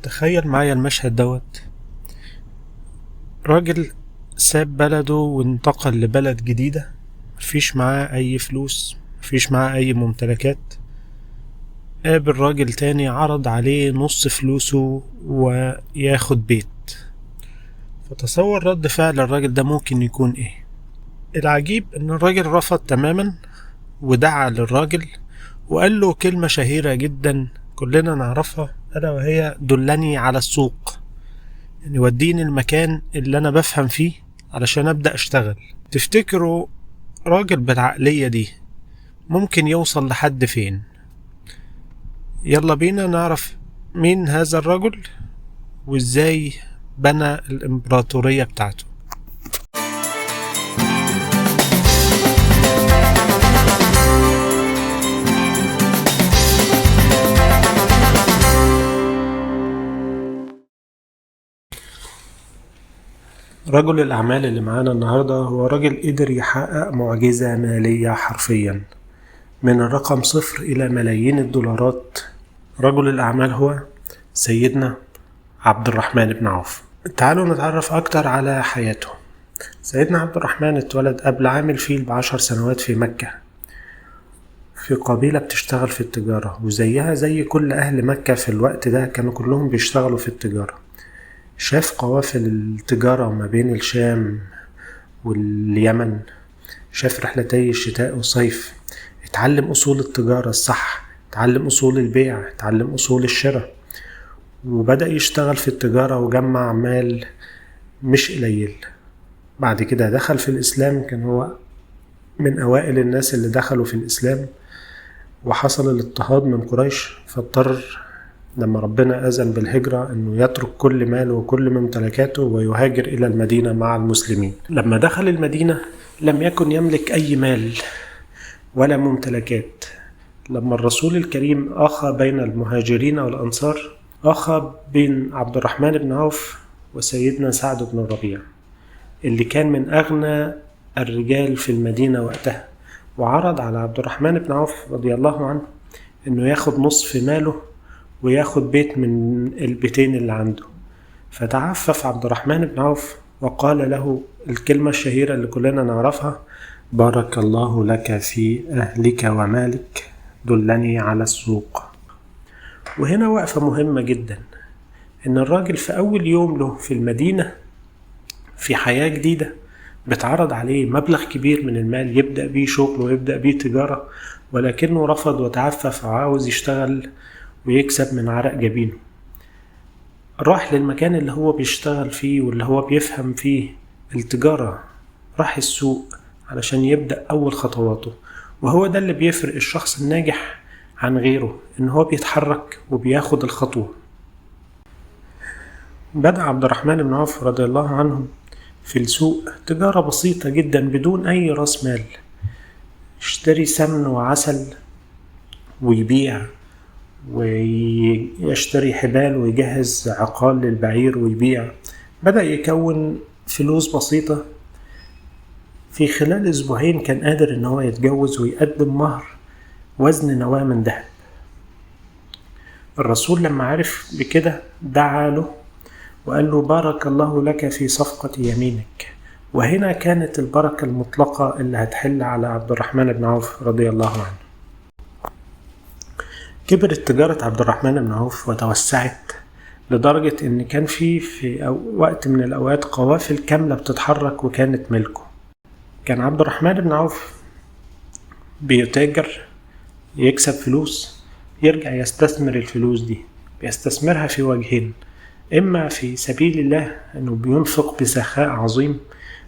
تخيل معايا المشهد دوت، راجل ساب بلده وانتقل لبلد جديدة، مفيش معاه أي فلوس، مفيش معاه أي ممتلكات. قابل راجل تاني عرض عليه نص فلوسه وياخد بيت. فتصور رد فعل الراجل ده ممكن يكون ايه. العجيب ان الراجل رفض تماما ودعا للراجل وقال له كلمة شهيرة جدا كلنا نعرفها، ألا وهي دلني على السوق، يعني وديني المكان اللي أنا بفهم فيه علشان أبدأ أشتغل. تفتكروا راجل بالعقلية دي ممكن يوصل لحد فين؟ يلا بينا نعرف مين هذا الرجل وإزاي بنى الإمبراطورية بتاعته. رجل الأعمال اللي معانا النهاردة هو راجل قدر يحقق معجزة مالية حرفيا، من الرقم 0 إلى ملايين الدولارات. رجل الأعمال هو سيدنا عبد الرحمن بن عوف. تعالوا نتعرف أكتر على حياته. سيدنا عبد الرحمن اتولد قبل عام الفيل ب10 سنوات في مكة، في قبيلة بتشتغل في التجارة، وزيها زي كل أهل مكة في الوقت ده كانوا كلهم بيشتغلوا في التجارة. شاف قوافل التجارة ما بين الشام واليمن، شاف رحلتي الشتاء والصيف، اتعلم أصول التجارة الصح، اتعلم أصول البيع، اتعلم أصول الشراء، وبدأ يشتغل في التجارة وجمع مال مش قليل. بعد كده دخل في الإسلام، كان هو من أوائل الناس اللي دخلوا في الإسلام، وحصل الاضطهاد من قريش، فاضطر لما ربنا أذن بالهجرة أنه يترك كل ماله وكل ممتلكاته ويهاجر إلى المدينة مع المسلمين. لما دخل المدينة لم يكن يملك أي مال ولا ممتلكات. لما الرسول الكريم آخى بين المهاجرين والأنصار، آخى بين عبد الرحمن بن عوف وسيدنا سعد بن الربيع اللي كان من أغنى الرجال في المدينة وقتها، وعرض على عبد الرحمن بن عوف رضي الله عنه أنه ياخد نصف ماله وياخد بيت من البيتين اللي عنده. فتعفف عبد الرحمن بن عوف وقال له الكلمة الشهيرة اللي كلنا نعرفها: بارك الله لك في أهلك ومالك، دلني على السوق. وهنا وقفة مهمة جدا، إن الراجل في أول يوم له في المدينة في حياة جديدة بتعرض عليه مبلغ كبير من المال يبدأ بيه شغل ويبدأ بيه تجارة، ولكنه رفض وتعفف وعاوز يشتغل ويكسب من عرق جبينه. راح للمكان اللي هو بيشتغل فيه واللي هو بيفهم فيه التجارة، راح السوق علشان يبدأ أول خطواته. وهو ده اللي بيفرق الشخص الناجح عن غيره، إن هو بيتحرك وبياخد الخطوة. بدأ عبد الرحمن بن عوف رضي الله عنه في السوق تجارة بسيطة جدا بدون أي رأس مال، اشتري سمن وعسل ويبيع، ويشتري حبال ويجهز عقال للبعير ويبيع. بدأ يكون فلوس بسيطة. في خلال أسبوعين كان قادر إن هو يتجوز ويقدم مهر وزن نواة من ذهب. الرسول لما عرف بكده دعا له وقال له: بارك الله لك في صفقة يمينك. وهنا كانت البركة المطلقة اللي هتحل على عبد الرحمن بن عوف رضي الله عنه. كبرت تجارة عبد الرحمن بن عوف وتوسعت لدرجة إن كان في وقت من الأوقات قوافل كاملة بتتحرك وكانت ملكه. كان عبد الرحمن بن عوف بيتاجر، يكسب فلوس، يرجع يستثمر الفلوس دي. بيستثمرها في وجهين: إما في سبيل الله، إنه بينفق بسخاء عظيم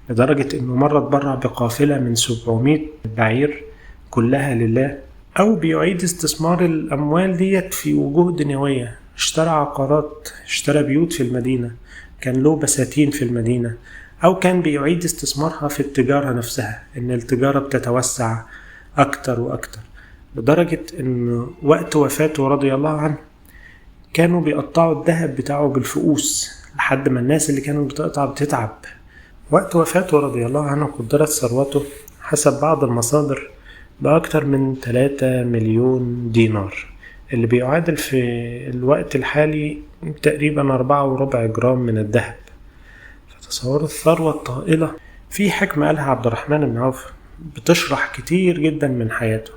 لدرجة إنه مرة اتبرع بقافلة من 700 بعير كلها لله، أو بيعيد استثمار الأموال ديت في وجوه دنيوية. اشترى عقارات، اشترى بيوت في المدينة، كان له بساتين في المدينة، أو كان بيعيد استثمارها في التجارة نفسها، إن التجارة بتتوسع أكتر وأكتر، لدرجة إن وقت وفاته رضي الله عنه كانوا بيقطعوا الذهب بتاعه بالفؤوس لحد ما الناس اللي كانوا بتقطع بتتعب. وقت وفاته رضي الله عنه قدرت ثروته حسب بعض المصادر بأكتر من 3 مليون دينار. اللي بيعادل في الوقت الحالي تقريبا 4.25 جرام من الذهب. فتصوروا الثروة الطائلة. في حكمة قالها عبد الرحمن بن عوف بتشرح كتير جدا من حياته.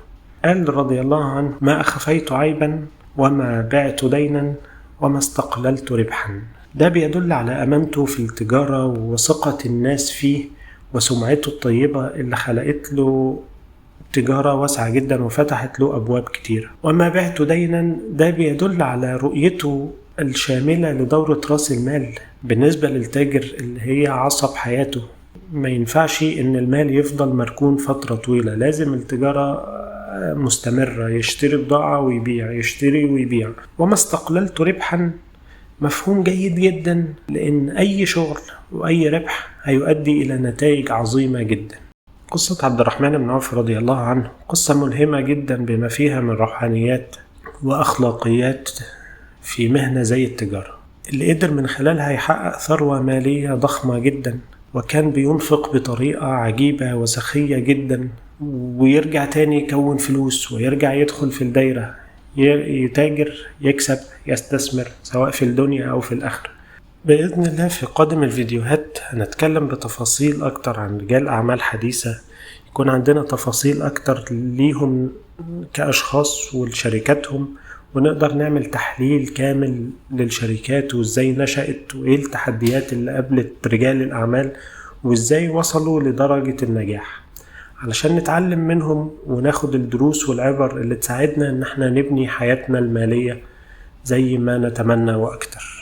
قال رضي الله عنه: ما أخفيت عيبا وما بعت دينا وما استقللت ربحا. ده بيدل على أمانته في التجارة وثقة الناس فيه وسمعته الطيبة اللي خلقت له تجارة واسعة جدا وفتحت له أبواب كتيرة. وما بعت دينا ده بيدل على رؤيته الشاملة لدورة رأس المال بالنسبة للتاجر اللي هي عصب حياته. ما ينفعش إن المال يفضل مركون فترة طويلة، لازم التجارة مستمرة، يشتري بضاعة ويبيع، يشتري ويبيع. وما استقللت ربحا مفهوم جيد جدا، لأن أي شغل وأي ربح هيؤدي إلى نتائج عظيمة جدا. قصة عبد الرحمن بن عوف رضي الله عنه قصة ملهمة جدا بما فيها من روحانيات وأخلاقيات في مهنة زي التجارة، اللي قدر من خلالها يحقق ثروة مالية ضخمة جدا، وكان بينفق بطريقة عجيبة وسخية جدا، ويرجع تاني يكون فلوس ويرجع يدخل في الدايرة، يتاجر، يكسب، يستثمر، سواء في الدنيا أو في الآخرة. بإذن الله في قادم الفيديوهات هنتكلم بتفاصيل أكتر عن رجال أعمال حديثة، يكون عندنا تفاصيل أكتر ليهم كأشخاص ولشركاتهم، ونقدر نعمل تحليل كامل للشركات وإزاي نشأت وإيه التحديات اللي قابلت رجال الأعمال وإزاي وصلوا لدرجة النجاح، علشان نتعلم منهم وناخد الدروس والعبر اللي تساعدنا إن احنا نبني حياتنا المالية زي ما نتمنى وأكتر.